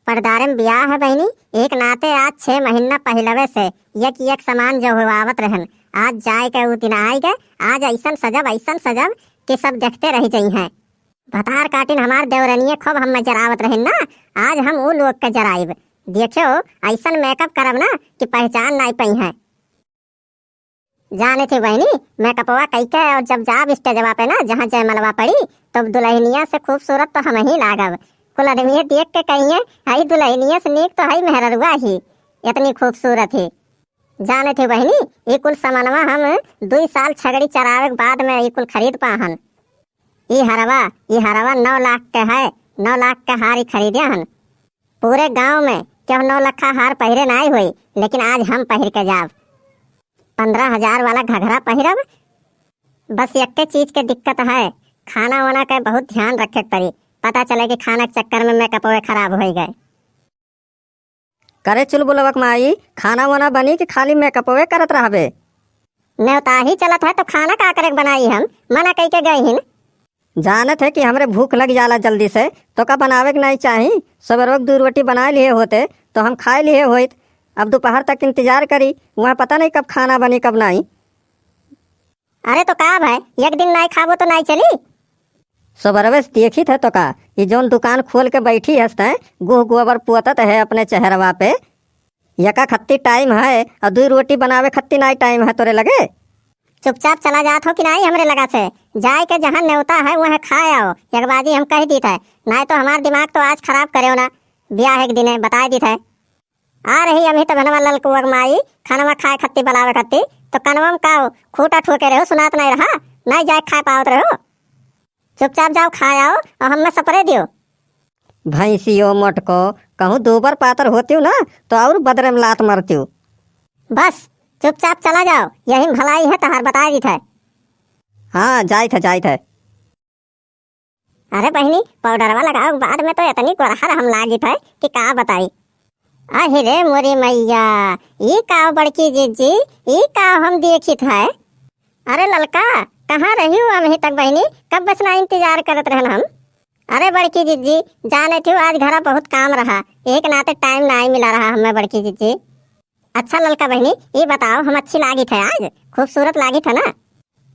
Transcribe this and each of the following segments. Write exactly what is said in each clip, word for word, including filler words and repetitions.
पटदारे में बियाह है बहिनी, एक नाते आज छह महीना पहिलवे से एक एक समान जो हुआवत रहन, आज जाए के उ दिन आइ गए। आज अइसन सजब, अइसन सजब कि सब देखते रहि जइहैं। भतार काटिन हमार देवरनिये खूब हम्मे जरावत रहिन ना, आज हम उ लोग के जराइब। देखियो, अइसन makeup करब ना कि पहचान नाई पइहैं। जाने थी बहिनी, मेकअपवा कइके और जब जाब स्टेजवा पे ना, जहाँ जयमलवा पड़ी, तो दुलहिनिया से खूबसूरत तो हमहीं लागब। कुल आदमी देख के कहिहैं, "हई दुलहिनिया से नीक तो हई मेहररुआ ही, एतनी खूबसूरत ही।" जाने थी बहिनी, ई कुल समनवा हम दुई साल छगड़ी चरावे के बाद में ई कुल खरीद पाहन। ई हरवा, ई हरवा नौ लाख के है, नौ लाख के हार ई खरीदे हन। पूरे गाँव में केहू नौ लखा हार पहिरे नाई होई, लेकिन आज हम पहिर के जाब। पन्द्रह हजार वाला घघरा पहिरब। बस एक्के चीज के दिक्कत है, खाना वाना के बहुत ध्यान रखे के पड़ी। पता चले कि खाना के चक्कर में मेकअपवे खराब होइ गए। करे चुलबुलवा के माई, खाना वाना बनी कि खाली मेकअपवे करत रहबे? नेवताही चलत है तो खाना का करे के बनाई हम, मना कइके गई हिन। जानत है कि हमरे भूख लग जाला जल्दी से, तो का बनावे के नाई चाही? सबेरवा के दू रोटी बनाए लिहे होते तो हम खाए लिहे होइत। अब दोपहर तक इंतजार करी, वहाँ पता नहीं कब खाना बनी कब नाई। अरे तो का भाई, एक दिन नाई खाबो तो नाई चली? सबेरवे से देखित है तो का, ई जौन दुकान खोल के बैठी हस तैं, गोह गोबर पोतत है अपने चेहरवा पे। यका खत्ती टाइम है और दुई रोटी बनावे खत्ती नाई टाइम है तोरे लगे? चुपचाप चला जात हो कि नाई हमरे लगा से? जाए के जहाँ नेवता है वहाँ खाए आओ, एक बाजी हम कह दीत है, नाई तो हमार दिमाग तो आज खराब करेउ ना, ब्याह एक दिने बताए दीत है। आ रही अभी तो भनवा ललकुआ के माई, खानवा खाए खत्ती बलावे खत्ती, तो कनवा में का हो, खूंटा ठोके रहो, सुनात नाई रहा, नाई जाए खाए पावत रहो। चुपचाप जाओ खाए आओ और हमें सपरे दियो। भैंसियो मोटको, कहूँ दूबर पातर होतियो ना, तो और बदरे में लात मरतियो। बस, चुपचाप चला जाओ, यही में भलाई है तहार, बताए दीत है। हाँ, जाइत है, जाइत है। अरे बहिनी, पाउडरवा लगावे के बाद में तो एतनी गोरहर हम लागित है कि का बताई। अहि रे मोरी मैया, ई का बड़की जिज्जी, ई का हम देखित है? अरे ललका, कहाँ रहिउ अबहीं तक बहिनी, कब बस ना इंतजार करत रहन हम। अरे बड़की जिज्जी, जाने थिउ आज घरा बहुत काम रहा, एक नाते टाइम नाई मिला रहा हमें बड़की जिज्जी। अच्छा ललका बहिनी, ई बताओ, हम अच्छी लागित है आज? खूबसूरत लागित है ना?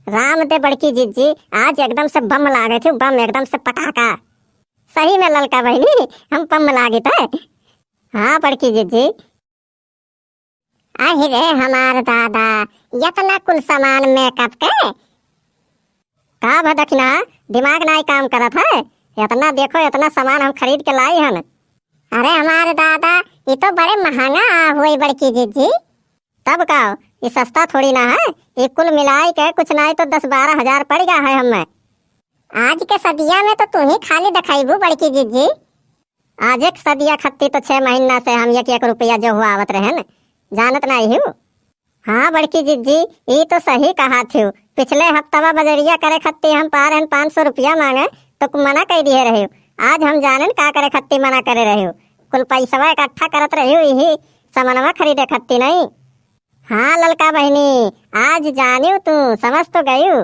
राम दे बड़की जिज्जी, आज एकदम से बम लागे थे, बम एकदम से पटाखा। सही में ललका बहिनी, हम बम लागित है। हाँ बड़की जिज्जी। आहि रे हमार दादा, यतना कुल सामान मेकअप के? का भा दखिना, दिमाग नाई काम करत है? एतना देखो, एतना सामान हम खरीद के लाई हन। अरे हमारे दादा, ई तो बड़े महंगा आ हुई बड़की जिज्जी। तब का, ई सस्ता थोड़ी ना है, ई कुल मिलाई के कुछ नाई तो दस बारह हजार पड़ गया है हमें। आज के सदिया में तो तू ही खाली दिखाईबू बड़की जिज्जी। आज एक सदिया खत्ती तो छह महीना से हम एक एक रुपया जो हुआ आवत रहन, जानत नाई हिउ। हाँ बड़की जिज्जी, ई तो सही कहा थिउ। पिछले हफ्तवा बजरिया करे खत्ती हम पारन पाँच सौ रुपया मांगे, तो कु-, मना कइ दिहे रहिउ। आज हम जानन का करे खत्ती मना करे रहिउ। कुल पैसवा इकट्ठा करत रहिउ, इही समनवा खरीदे खत्ती नहीं। हाँ ललका बहिनी, आज जानिउ तू, समझ तो गइउ।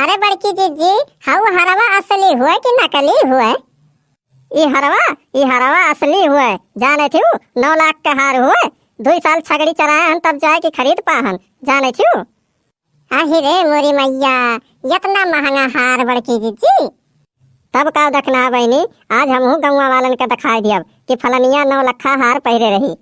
अरे बड़की जिज्जी, हऊ हरवा असली हुए कि नकली हुए? ई हरवा, ई हरवा असली हुए, जाने थिउ, नौ लाख के हार हुए। दुई साल छगड़ी चराए हन तब जाए के खरीद पाहन, जाने थिउ। आहि रे मोरी मैया, यतना महंगा हार बड़की जिज्जी। तब का देखना बहिनी, आज हमहू गौवा वालन के दिखाई दियब कि फलनिया नौ लखा हार पहिरे रही।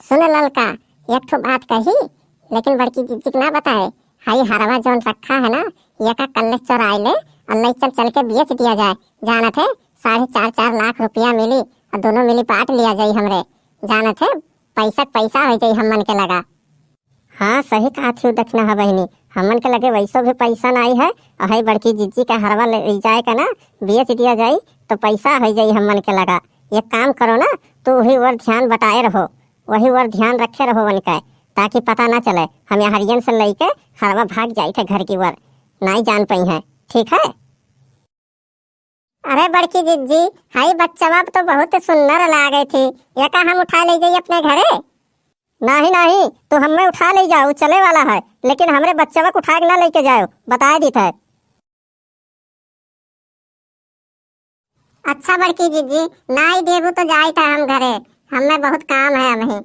सुन ललका, एक ठो बात कही, लेकिन बड़की जिज्जी के ना बताए। हाई हरवा जौन रखा है ना, यका कल्ले चोराई ले और ले चल, चल के बेच दिया जाए। जानत है, साढ़े चार, चार लाख रुपया मिली और दोनों मिली बांट लिया जाई हमरे। जानत है, पैसा के पैसा हो जाई हमन के लगा। हाँ, सही कहा थिउ दखिना है बहिनी, हमन के लगे वैसो भी पैसा नाई है। और हई बड़की जिज्जी का हरवा ले जाए का ना, बेच दिया जाई तो पैसा हो जाई हमन के लगा। एक काम करो ना, तू वही ओर ध्यान बटाए रहो। वही ओर ध्यान रखे रहो उनके, ताकि पता ना चले, हम यहाँ हरियन से लइके हरवा भाग जाइत है घर की ओर, नाई जान पइहैं, ठीक है? अरे बड़की जिज्जी, हाई बच्चवा तो बहुत सुंदर लागे थी, एका हम उठा ले जाई अपने घरे? नाही, नाही, तू हमें उठा ले जाओ, चले वाला है, लेकिन हमरे बच्चवा को उठा के ना लेके जाओ, बताए दीत है। अच्छा बड़की जिज्जी, नाई देबू तो जाइत है हम घरे, हमें बहुत काम है अबहीं।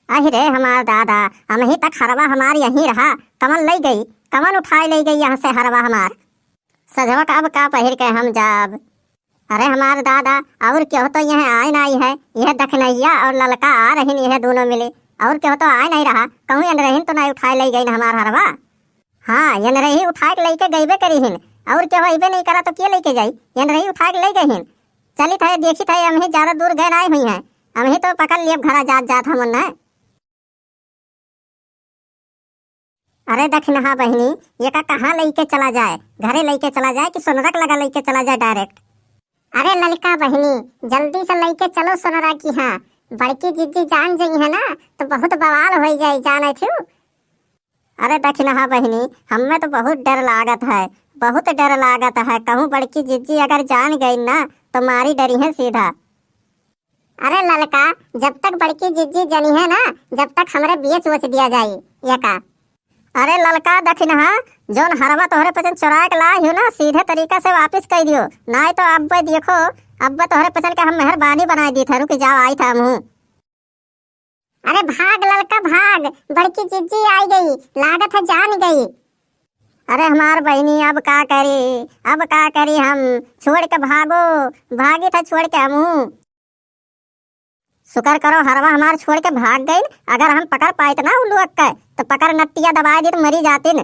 अहि रे हमार दादा, अबहीं तक हरवा हमार यहीं रहा, कवन लइ गई, कवन उठाए लइ गई यहाँ से हरवा हमार? सजवा का अब का पहिर के हम जाब? अरे हमार दादा, और केहू तो यह आए नाई है, यह दखिनहिया और ललका आ रहिन, यह दूनों मिले, और केहू तो आए नाई रहा, कहूँ यनरहिन तो नाई उठाए लइ गइन हमार हरवा? हाँ, यनरही उठाए के लइके गइबे करिहिन, और केहू अइबे नाई करा तो के लइके जाई? यनरही उठाए के लइ गइहिन। चलित है, देखित है, अबहीं ज्यादा दूर गए नाई हुइहैं, अबहीं तो पकड़ लियब घरा जात जात हम उन्हें। अरे दखिनहा बहिनी, एका कहाँ लइके चला जाए? घरे लइके चला जाए कि सोनरा के लगा लइके चला जाए direct? अरे ललका बहिनी, जल्दी से लइके चलो सोनरा की, हाँ, बड़की जिज्जी जान जइहैं ना तो बहुत बवाल होइ जाई, जाने थू। अरे दखिनहा बहिनी, हमें तो बहुत डर लागत है, बहुत डर लागत है, कहूँ बड़की जिज्जी अगर जान गइन ना तो मारी डरिहैं सीधा। अरे ललका, जब तक बड़की जिज्जी जनिहैं ना, जब तक हमरे बेच वोच दिया जाई एका। अरे ललका दखिनहा, जौन हरवा तोहरे पचन चोराए के लाए हो ना, सीधे तरीका से वापिस कइ दियो, नाई तो अब्बे देखो, अब्बे तोहरे पचन के हम मेहरबानी बनाए दीत है, रुकि जाओ, आइत है हमहूँ। अरे भाग ललका भाग, बड़की जिज्जी आइ गई, लागत है जान गई। अरे हमार बहिनी, अब का करी, अब का करी हम, छोड़ के भागो, भागित है छोड़ के हमहूँ। शुक्र करो हरवा हमार छोड़ के भाग गइन, अगर हम पकड़ पाइत ना उ लोग के तो पकड़ नट्टिया दबाए दीत, मरी जातिन।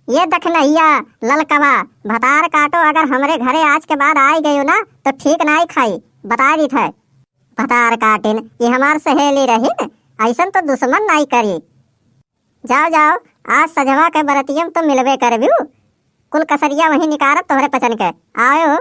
ये दखिनहिया ललकवा, भतार काटो, अगर हमरे घरे आज के बाद आइ गयो ना तो ठीक नाई खाई, बताए दीत है। भतार काटिन, ये हमार सहेली रहिन, अइसन तो दुश्मन नाई करी। जाओ जाओ, आज सजवा के बरतिया में तो मिलबे करबू, कुल कसरिया वहीं निकारब तोहरे पचन के। आयो।